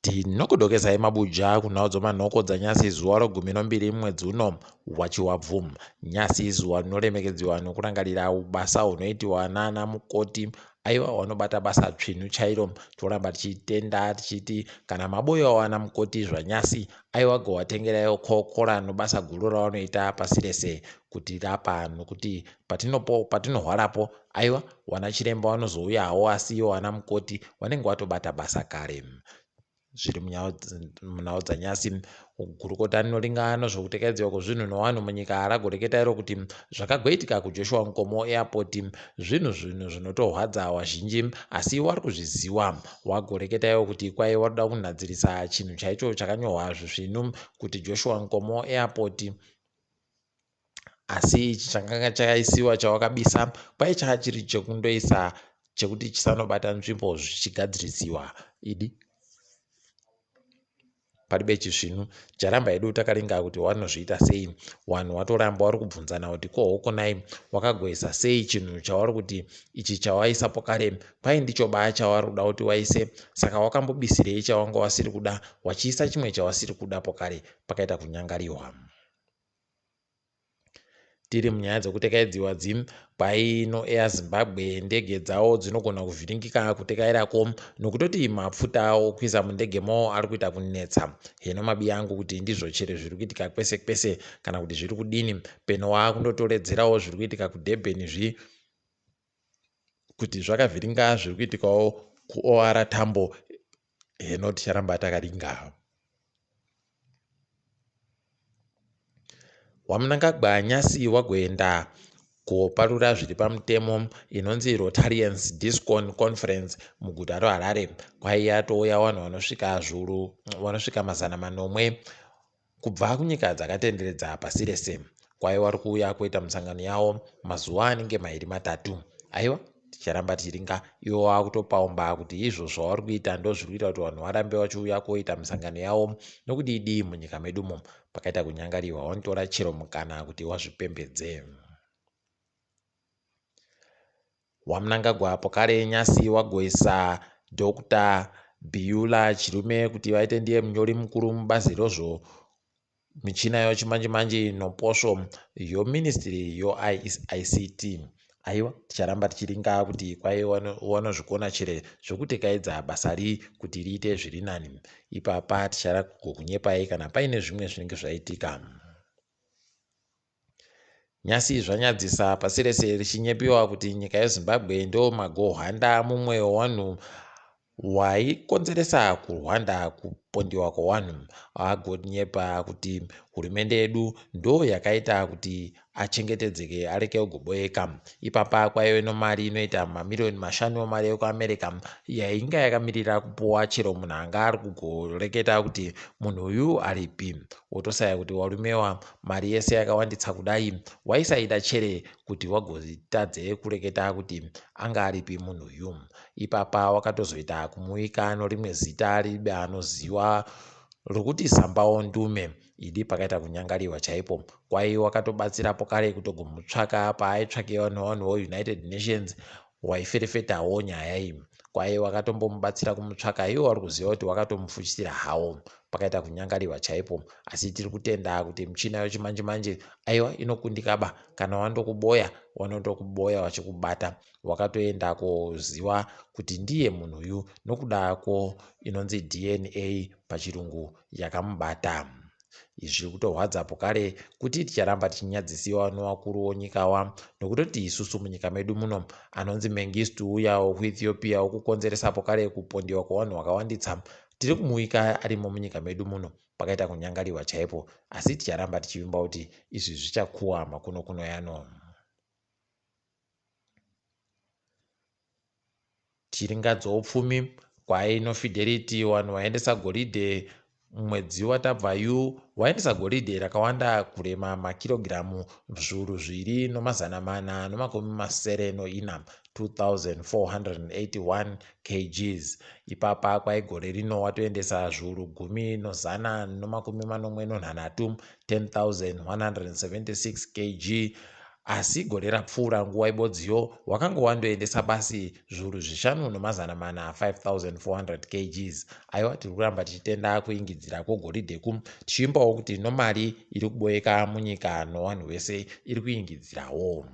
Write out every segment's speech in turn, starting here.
Tinokudokezai mabuja kunhau dzomanhoko dzanyasi zuva rogumi nombiri mwedzi uno waChivabvu. Nyasi izuva rinoremekedziwa nokurangarira ubasa hunoitiwa nana mukoti aiwa wanobata basa tsvinu chairo. Toramba tichitenda tichiti kana maboyawo ana mukoti zvanyasi aiwa gowatengeraiwo kokora nobasa guru rawanoita pasi rese kutirapa nokuti patinopo patinohwarapo aiwa wana chiremba wanozouyawo asi iwo ana mukoti wanenge watobata basa kare. Zviri munhau dzanyasi gurukota rinoringana nezvekutekaidziwa kwezvinhu nevanhu munyika ragoreketa iro kuti zvakagoitika kuJoshua Nkomo Airport zvinhu zvinhu zvinotorwadza wazhinji asi wari kuzviziwa. Wagoreketa iwo kuti kwai waroda kunhadzirisa chinhu chaicho chakanyorwa zvisvinu kuti Joshua Nkomo Airport asi ichi chakanga chaisiwa chawakabisa kwai changa chiri chekundoisa chekuti chisanobata nzvimbo zvichigadzirisiwa idi paribe chisvinu charamba hedu takaringa kuti wanozviita sei wanhu watoramba wari kubvunzana kuti ko hokonai wakagoisa sei chinhu chawari kuti ichi chawaisapo kare kwai ndicho baa chawari kuda kuti waise saka wakambobisirei chawanga wasiri kuda wachiisa chimwe chawasiri kudapo kare pakaita kunyangariwa. Tiri munyaya dzekutekaidziwa dzi paino Air Zimbabwe ndege dzawo dzinogona kuvhiringika kutekairako nokutoti mapfuta okuisa mundegemo ari kuita kunetsa. Heno mabi angu kuti ndizvo chere zviri kuitika kwese kwese kana kuti zviri kudini peno waakundotoredzerawo zviri kuitika kuDurban zvi kuti zvakavhiringa zviri kuitikawo kuOR Tambo heno ticharamba takaringa. WaMnangagwa nyasi wagoenda koparura zviri pamutemo inonzi Rotarians Discon Conference muguta roHarare kwaiya touya vanhu vanosvika zviuru vanosvika 700 kubva kunyika dzakatenderedza pasi rese. Kwai wari kuuya kuita musangano yawo mazuva anenge mairi matatu. Aiwa ticharamba tichiringa iwo wakutopaumba kuti izvo zvauri kuita ndozviri kuita kuti vanhu varambe vachiuya koita misangano yavo nokuti idii munyika medumo pakaita kunyangariwa wanotora chero mukana kuti wazvipembedze. WaMnangagwa pokare nyasi wagoisa Doctor Beulah Chirume kuti vaite ndiye munyori mukuru mubazi rozvo michina yochimanje-manje noposvo yoministry yoICT. Aiwa ticharamba tichiringa kuti kwai wanozvikona chere zvokutekaidza basa ri kuti riite zviri nani. Ipapa ticharagokunyepai kana paine zvimwe zvinenge zvaitika. Nyasi zvanyadzisa pasi rese richinyepiwa kuti nyika yeZimbabwe ndo magohwanda mumwe wewanhu waikonzeresa kurwanda kupondiwa kwewanhu agonyepa kuti hurumende yedu ndo yakaita kuti achengetedzeke areke kugoboeka. Ipapa kwaive nomari inoita mamiriyoni 5 mari yekuAmerica yainga yakamirira kupuwa chero munhu anga ari kugoreketa kuti munhu uyu aripi. Wotosaya kuti warumewa mari yese yakawanditsa kudai waisaida chere kuti wagotadze kureketa kuti anga aripi munhu uyu. Ipapa wakatozoita kumuika norimwe zita ribe anoziwa rokuti Sambawo Ndume. Idi pakaita kunyangariwa chaipo. Kwai wakatobatsirapo kare kutogomutsvaka paaitsvakiwa nevanhu veUnited Nations waiferefetawo nyaya iyi. Kwai wakatombomubatsira kumutsvaka iwo wari kuziva kuti wakatomufushira hawo. Pakaita kunyangariwa chaipo. Asi tiri kutenda kuti michina yochimanje manje aiwa inokundikaba kana wandokuboya wanotokuboya wachikubata. Wakatoenda koziwa kuti ndiye munhu uyu nokuda kwo inonzi DNA pachirungu yakamubata. Izvi zviri kutorwadza pokare kuti ticharamba tichinyadzisiwa nowakuru wonyikawa nokutoti isusu munyika medu muno anonzi Mengistu uya wekuEthiopia wokukonzeresa pokare kupondiwa kwevanhu vakawanditsa tiri kumuika arimo munyika medu muno pakaita kunyangariwa chaipo asi ticharamba tichivimba kuti izvi zvichakuwa makuno kuno yano. Chiringa dzoupfumi kwaino Fidelity vanhu vaendesa goridhe mwedzi watabva yu waendesa goridhe rakawanda kurema makirogiramu 2474 2481 kgs ipapa kwai gore rino watoendesa 10773 10176 kg. Asi gore rapfuura nguva ibodziyo wakanga wandoendesa basi zvuru 4,500, 5400 kgs. Aiwa, tiri kuramba tichitenda kuingidzira kwogoridheku, tichiimbawo kuti nomari iri kuboeka munyika nowanhu wese iri kuingidzirawo.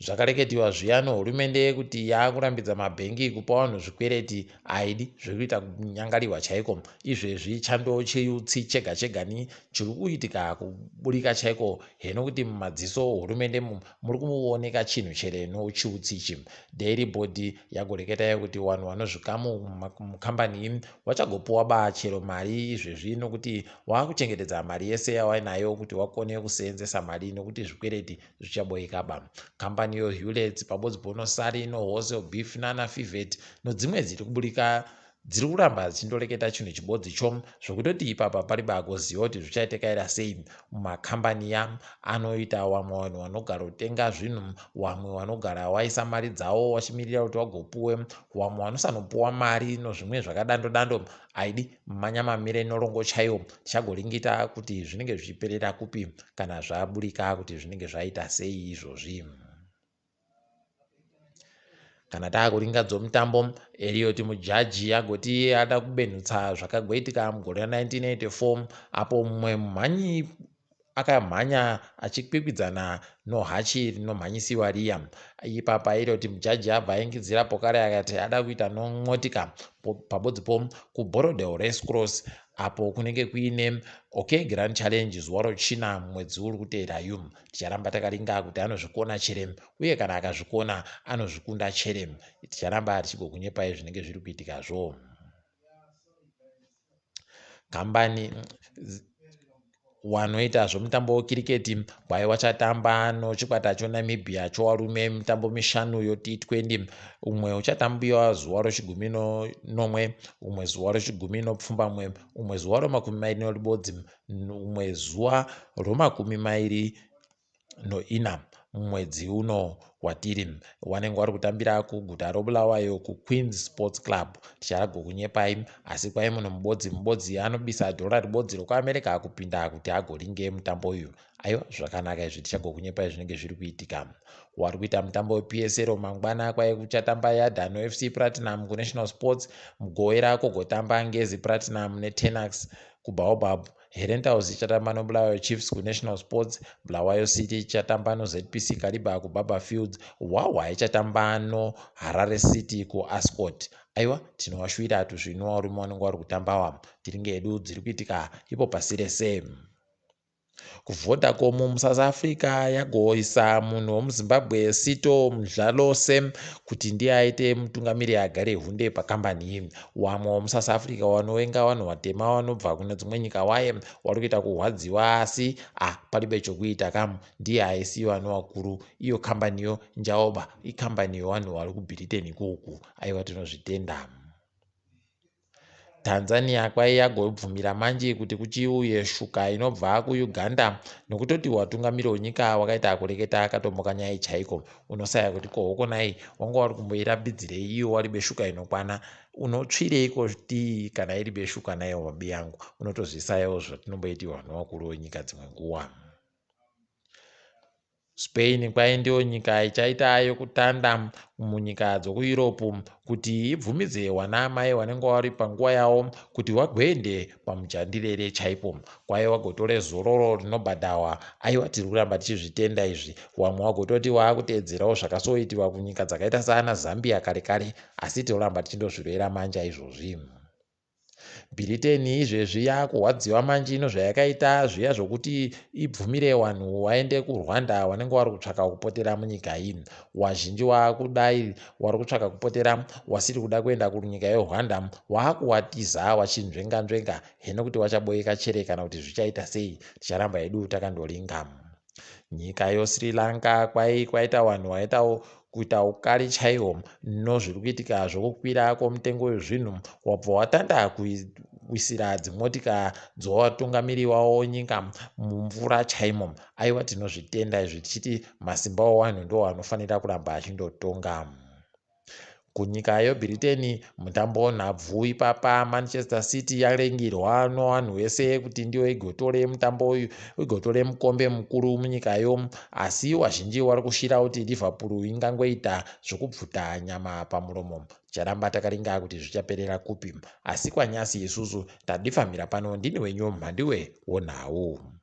Zvakareketiwa zviya nohurumende kuti yakurambidza mabhengi kupa vanhu zvikwereti aidi zvekuita kunyangariwa chaiko. Izvezvi chando cheutsi chega chega ni chiri kuitika kuburika chaiko heno kuti mumadziso hurumende muri kuoneka chinhu chere nochiutsi ichi. Dairy Board yagoreketa kuti vanhu vanozvikamu mukambani iyi vachagopuwa ba chero mari izvezvi nokuti wakuchengetedza mari yese yawainayo kuti wakone kuseenzesa mari nokuti zvikwereti zvichaboika ba. Kambani yo Huletts pabodzi ponosari noWholesale Beef nana Fivet nodzimwe dziri kuburika dziri kuramba dzichindoreketa chinhu chibodzi cho zvokutoti ipapa pari bagoziva kuti zvichaitekaira sei. Mumakambani ya anoita wamwe vanhu vanogara kutenga zvinhu, wamwe vanogara waisa mari dzavo wachimirira kuti wagopuwe, wamwe vanosanopuwa mari nozvimwe zvakadando dando. Aidi manyamamire norongo chaiwo, tichagoringita kuti zvinenge zvichiperera kupi kana zvaburika kuti zvinenge zvaita sei izvozvi. Kana taakuringa dzomutambo, Elliot Mujaji agoti iye ada kubenhutsa zvakagoitika mugore ra1984 apo mumwe mumhanyi akamhanya achikwikwidzana nohachi rinomhanyisiwa riya. Ipapa Elliot Mujaji abva aingidzira pokare akati ada kuita non'otika pabodzipo kuBorrowdale Race Cross apo kunenge kuine OK Grand Challenge zuva rochina mwedzi uri kuteera yu. Ticharamba takaringa kuti anozvikona chere uye kana akazvikona anozvikunda chere. Ticharamba tichigokunyepai zvinenge zviri kuitikazvo. Kambani wanoita zvomutambo wekiriketi kwai wachatamba nochikwata choNamibia chowarume mitambo mishanu yoT20. Umwe uchatambiwa zuva rochigumi nonomwe, umwe zuva rochigumi nopfumbamwe, umwe zuva ro21, umwe zuva ro24 mumwedzi uno watiri. Wanenge wari kutambira kuguta roBulawayo kuQueens Sports Club. Ticharagokunyepai asi kwai munhu mubodzi mubodzi anobisa dhora ribodzi rokuAmerica kupinda kuti agoringe mutambo uyu. Aiwa, zvakanaka izvi, tichagokunyepai zvinenge zviri kuitika. Wari kuita mutambo wePSL mangwana kwai kuchatamba Yadha noFC Platinum kuNational Sports, Mugowera kogotamba Ngezi Platinum neTenax kuBaobab. Herentals ichatamba noBulawayo Chiefs kuNational Sports, Bulawayo City ichatamba noZPC Kariba kuBarbourfields, Hwahwa ichatamba noHarare City kuAscot. Aiwa, tinovashuwira tuzvino varume vanenge vari kutambawa. Tiringe hedu dziri kuitika ipo pasi rese. KuVodacom muSouth Africa yagoisa munhu wemuZimbabwe Sito Mdlalose kuti ndiye aite mutungamiri agare hunde pakambani iyi. Wamwe wemuSouth Africa wanovenga vanhu vatema vanobva kune dzimwe nyika waye wari kuita kurwadziwa asi palibe chokuita kamu ndiye aisiwa nevakuru. Iyo kambaniyo njaoba ikambani yevanhu vari kuBritain ikoku. Aiwa, tinozvitenda. Tanzania kwai yagobvumira manje kuti kuchiuye shuka inobva kuUganda nokutoti watungamiri wenyika wakaita kureketa akatomboka nyaya chaiko. Unosaya kuti kohokonai wanga wari kumboirambidzirei iyo wari beshuka inokwana. Unotsvireiko tii kana iri beshuka nayo mabi yangu. Unotozvisayawo zvatinomboitirwa nevakuru venyika dzimwe nguva. Spain kwai ndiyo nyika ichaita yokutanda munyika dzokuEurope kuti ibvumidze vanaamai vanenge vari panguva yavo kuti vagoende pamujandirere chaipo. Kwai vagotore zororo rinobhadharwa. Aiwa, tiri kuramba tichizvitenda izvi. Vamwe vagototi vaakuteedzerawo zvakasoitiwa kunyika dzakaita saana Zambia kare kare, asi tinoramba tichindozvirovera manja izvozvi. Britain izvezvi yakurwadziwa manje ino zvayakaita zviya zvokuti ibvumire vanhu vaende kuRwanda vanenge vari kutsvaka kupotera munyika iyi. Wazhinji waakudai wari kutsvaka kupotera wasiri kuda kuenda kunyika yeRwanda waakuwatiza wachinzvenga nzvenga heno kuti wachaboeka chere kana kuti zvichaita sei. Ticharamba hedu takandoringa. Nyika yoSri Lanka kwai kwaita vanhu vaitawo kuita ukari chaiwo nozviri kuitika zvokukwira kwomutengo wezvinhu wabva watanda kuwisira dzimotika dzovatungamiri wavo nyika mumvura chaimo. Aiwa, tinozvitenda izvi tichiti masimba owanhu ndo anofanira kuramba achindotonga. Kunyika yeBritain mutambo nhabvu ipapa Manchester City yarengirwa nevanhu vese kuti ndiyo igotore mutambo uyu, igotore mukombe mukuru munyikayo, asi vazhinji vari kushira kuti Liverpool ingangoita zvokubvuta nyama pamuromo. Ticharamba takaringa kuti zvichaperera kupi, asi kwanyasi isusu tadifambira pano. Ndini wenyu Mhandiwe wonhau.